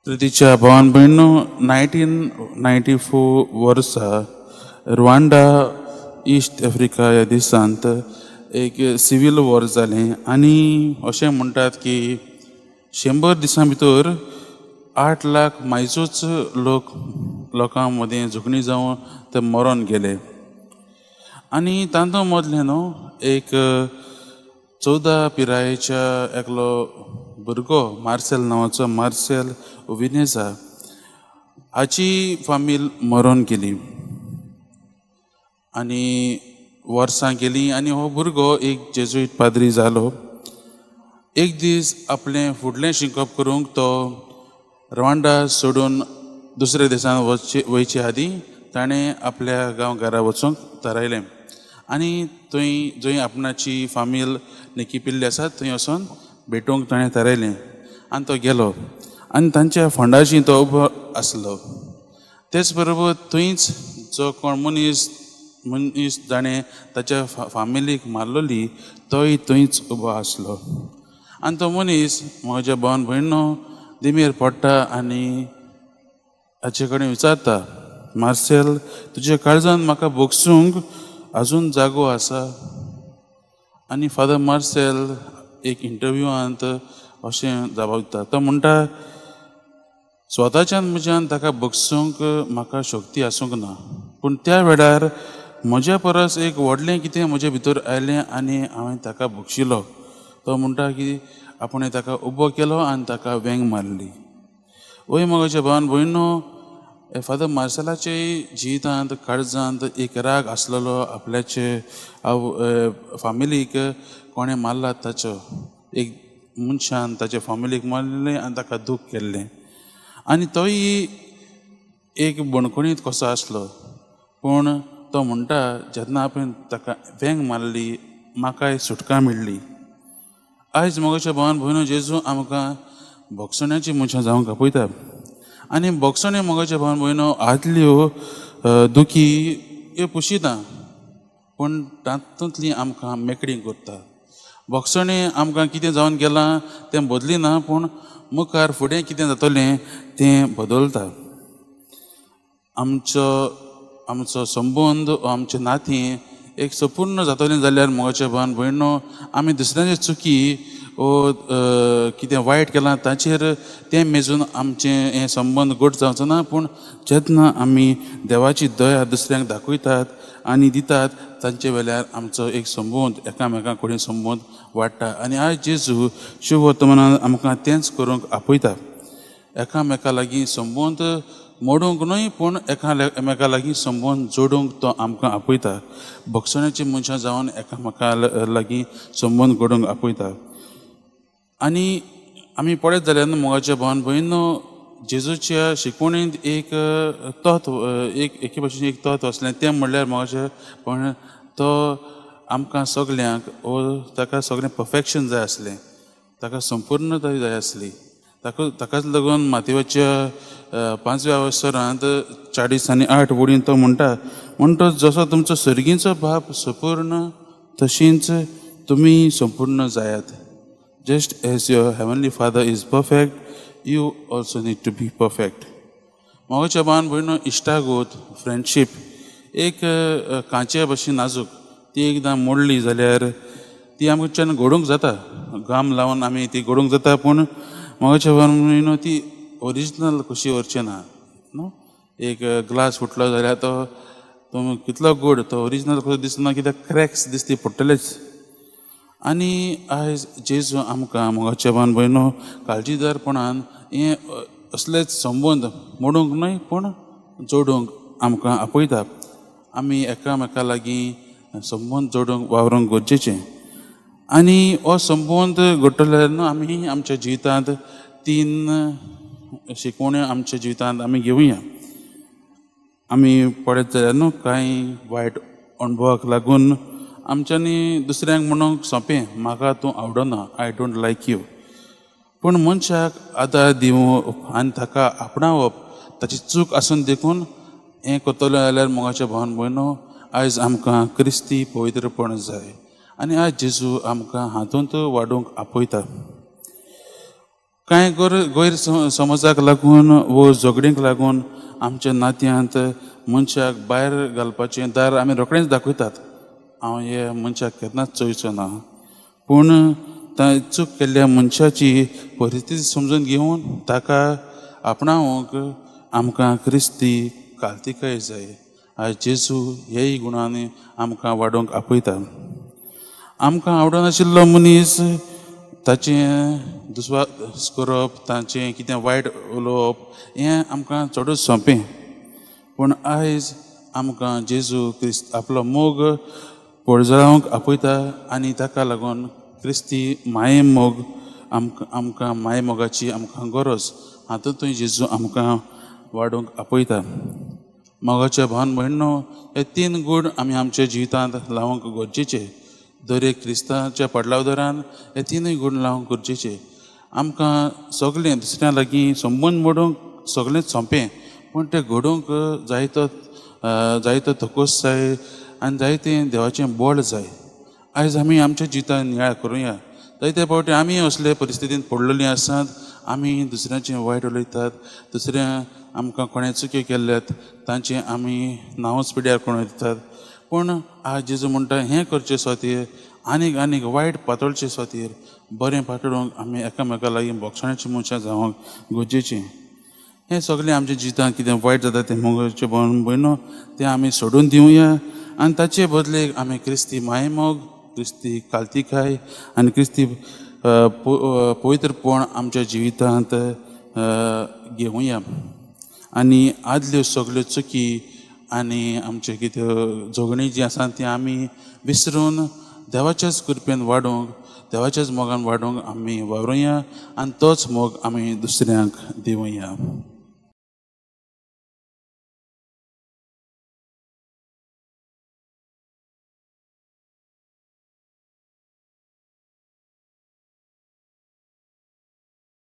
प्रितीच्या भावान भयणो 1994 वर्सा Rwanda east Africa ह्या देशांत एक सिवील वॉर जालें आनी अशें म्हणटात की 100 दिसां भितर 8 लाख मायजूच लोक लोकां मदीं झुकणी जावन ते मरोन गेले. आनी तांतूं मदलें न्हू एक 14 पिरायेच्या एकलो भुरगो मार्सेल नांवाचो मार्सेल उविनेजा हाची फामील मरोन गेली. आनी वर्सां गेलीं आनी हो भुरगो एक जेजुईट पाद्री जालो. एक दीस आपलें फुडलें शिकप करूंक तो रवांडा सोडून दुसऱ्या देशांत वयचे आदीं ताणें आपल्या गांव घरा वचूंक थारायलें आनी थंय जंय आपणाची फामील निकिपिल्ली आसा थंय वचून भेटूंक ताणें थारायलें आनी तो गेलो आनी तांच्या फोंडाशी तो उबो आसलो. तेच बरोबर थंयच जो कोण मनीस मनीस जाणें ताच्या फामिलीक मारलोली तोय थंयच उबो आसलो. आनी तो मनीस म्हज्या भावान भयणो दिमेर पडटा आनी हाचे कडेन विचारता, मार्सेल तुज्या काळजान म्हाका भोगसूंक आजून जागो आसा? आनी फादर मार्सेल एक इंटरव्यूआंत अशें जाप दिता, तो म्हणटा स्वताच्यान म्हज्यान ताका भोगसूंक म्हाका शक्ती आसूंक ना, पूण त्या वेळार म्हज्या परस एक व्हडलें कितें म्हजे भितर आयलें आनी हांवें ताका भोगशिलो. तो म्हणटा की आपणें ताका उबो केलो आनी ताका वेंग मारली. वय म्हज्या भावान भयणो फादर मार्सेलाचे जिवितांत काळजांत एक राग आसलेलो आपल्याचे फामिलीक कोणें मारला ताचो, एक मनशान ताचे फामिलीक मारलें आनी ताका दूख केल्लें आनी तोय एक बणखणीत कसो आसलो. पूण तो म्हणटा जेन्ना आपणें ताका वेंग मारली म्हाकाय सुटका मेळ्ळी. आयज म्हज्या भावान भयणो जेजू आमकां भोगसण्याची मनशां जावंक आपयता आनी भोगसणे म्हज्या भावान भयणो आदल्यो दुखी ह्यो पुशिता पूण तातूंतली आमकां मेकळी करता. भोगसणे आमकां कितें जावन गेलां तें बदलिना पूण मुखार फुडें कितें जातलें तें बदलता. आमचो आमचो संबंद आमचें नातें एक संपूर्ण जातलें जाल्यार म्हज्या भावान भयणो आमी दुसऱ्यांचे चुकी वो कितें वायट केलां ताचेर तें मेजून आमचें हें संबंद घट जावचो ना, पूण जेन्ना आमी देवाची दया दुसऱ्यांक दाखयतात आनी दितात तांचे वेल्यार आमचो एक संबंद एकामेकां कडेन संबंद वाडटा. आनी आयज जेजू शुभ वर्तमानान आमकां तेंच करूंक आपयता, एकामेका लागीं संबंद मोडूंक न्हय पूण एकामेका लागीं संबंद जोडूंक तो आमकां आपयता. भोगसण्याची मनशां जावन एकामेका लागीं संबंद घडोवंक आपयता. आनी आमी पळयत जाल्यार न्हू मोगाच्या भावान भयणो जेजूच्या शिकवणींत एक तत्व एक एके भाशेन एक तत्व आसलें तें म्हणल्यार मोगाच्या भावान तो आमकां सगल्यांक वो ताका सगळें परफेक्शन जाय आसलें, ताका संपूर्णताय जाय आसली. ताका ताकाच लागून मातेवाच्या 5व्या अवसरांत 40 आनी 8 वडीन तो म्हणटा म्हणटच जसो तुमचो सर्गीचो बाप संपूर्ण तशींच तुमी संपूर्ण जायात. Just as your heavenly Father is perfect, you also need to be perfect. मोगाच्या भावान भयणो इश्टागत फ्रेंडशीप एक कांचे भशेन नाजूक, ती एकदां मोडली जाल्यार ती आमच्यान घडोवंक जाता, घाम लावन आमी ती घडोवंक जाता, पूण मोगाच्या भावान भयणो ती ओरिजिनल कशी उरचें ना न्हू. एक ग्लास फुटलो जाल्यार तो कितलो गोड तो ओरिजिनल कसो दिसना कित्याक क्रॅक्स दिसती पडटलेच. आनी आयज जेजू आमकां मोगाच्या भावान भयणो काळजीदारपणान हें असलेच संबंद मोडूंक न्हय पूण जोडूंक आमकां आपयता. आमी एकामेका लागीं संबंद जोडूंक वावरूंक गरजेचें. आनी हो संबंद घडटलो न्हू आमी आमच्या जिवितांत 3 शिकवण्यो आमच्या जिवितांत आमी घेवया. आमी पळयत जाल्यार न्हू कांय वायट अणभवाक लागून आमच्यांनी दुसऱ्यांक म्हणूंक सोंपें म्हाका तूं आवडना, I don't like you. पूण मनशाक आदार दिवप आनी ताका आपणावप ताची चूक आसून देखून हें करतलो जाल्यार मोगाच्या भावान भयणो आयज आमकां क्रिस्ती पवित्रपण जाय आनी आयज जेजू आमकां हातूंत वाडोवंक आपयता. कांय गैर समजाक लागून वो झगडींक लागून आमच्या नात्यांत मनशाक भायर घालपाचें दार आमी रोखडेंच दाखयतात. हांव हे मनशाक केन्नाच चोयचो ना, पूण चूक केल्ल्या मनशाची परिस्थिती समजून घेवन ताका आपणावंक आमकां क्रिस्ती काल्तिकाय जाय. आयज जेजू हेय गुणांनी आमकां वाडोवंक आपयता. आमकां आवडनाशिल्लो मनीस ताचें दुस्वास करप, ताचें कितें वायट उलोवप हें आमकां चडूच सोंपें. पूण आयज आमकां जेजू क्रिस्त आपलो मोग पळजावंक आपयता आनी ताका लागून क्रिस्ती माये मोग आमकां आमकां माये मोगाची आमकां गरज हातूंतूय जेजू आमकां वाडोवंक आपयता. मोगाच्या भावन भयणो हे तीन गूण आमी आमच्या जिवितांत लावंक गरजेचे. दर एक क्रिस्ताच्या पडलावदरान हे तिनूय गूण लावंक गरजेचे. आमकां सगळें दुसऱ्या लागीं संबंद मोडूंक सगळेंच सोंपें, पूण तें घडोवंक जायतो जायतो थकोस जाय आनी जायतें देवाचें बळ जाय. आयज आमी आमच्या जिवितांत नियाळ करुया. जायते फावटी आमी असले परिस्थितींत पडलेलीं आसात. आमी दुसऱ्यांचें वायट उलयतात, दुसऱ्या आमकां कोणें चुक्यो केल्ल्यात तांचें आमी नांवच पिड्यार कोण दितात. पूण आज जेजू म्हणटा हें करचें स्वातीर आनीक आनीक वायट पातळचे स्वातीर बरें पातळोवंक आमी एकामेका लागीं बोगसाण्याची मनशां जावंक गरजेचें. हें सगळें आमच्या जिवितांत कितें वायट जाता तें मोगाचें भावन भयणो तें आमी सोडून दिवया आनी ताचे बदलेक आमी क्रिस्ती मायमोग, क्रिस्ती काल्तिकाय आनी क्रिस्ती पवित्रपण आमच्या जिवितांत घेवया आनी आदल्यो सगळ्यो चुकी आनी आमचे कितें झगडीं जीं आसा तीं आमी विसरून देवाच्याच कृपेन वाडोवंक, देवाच्याच मोगान वाडोवंक आमी वावरुया आनी तोच मोग आमी दुसऱ्यांक दिवया.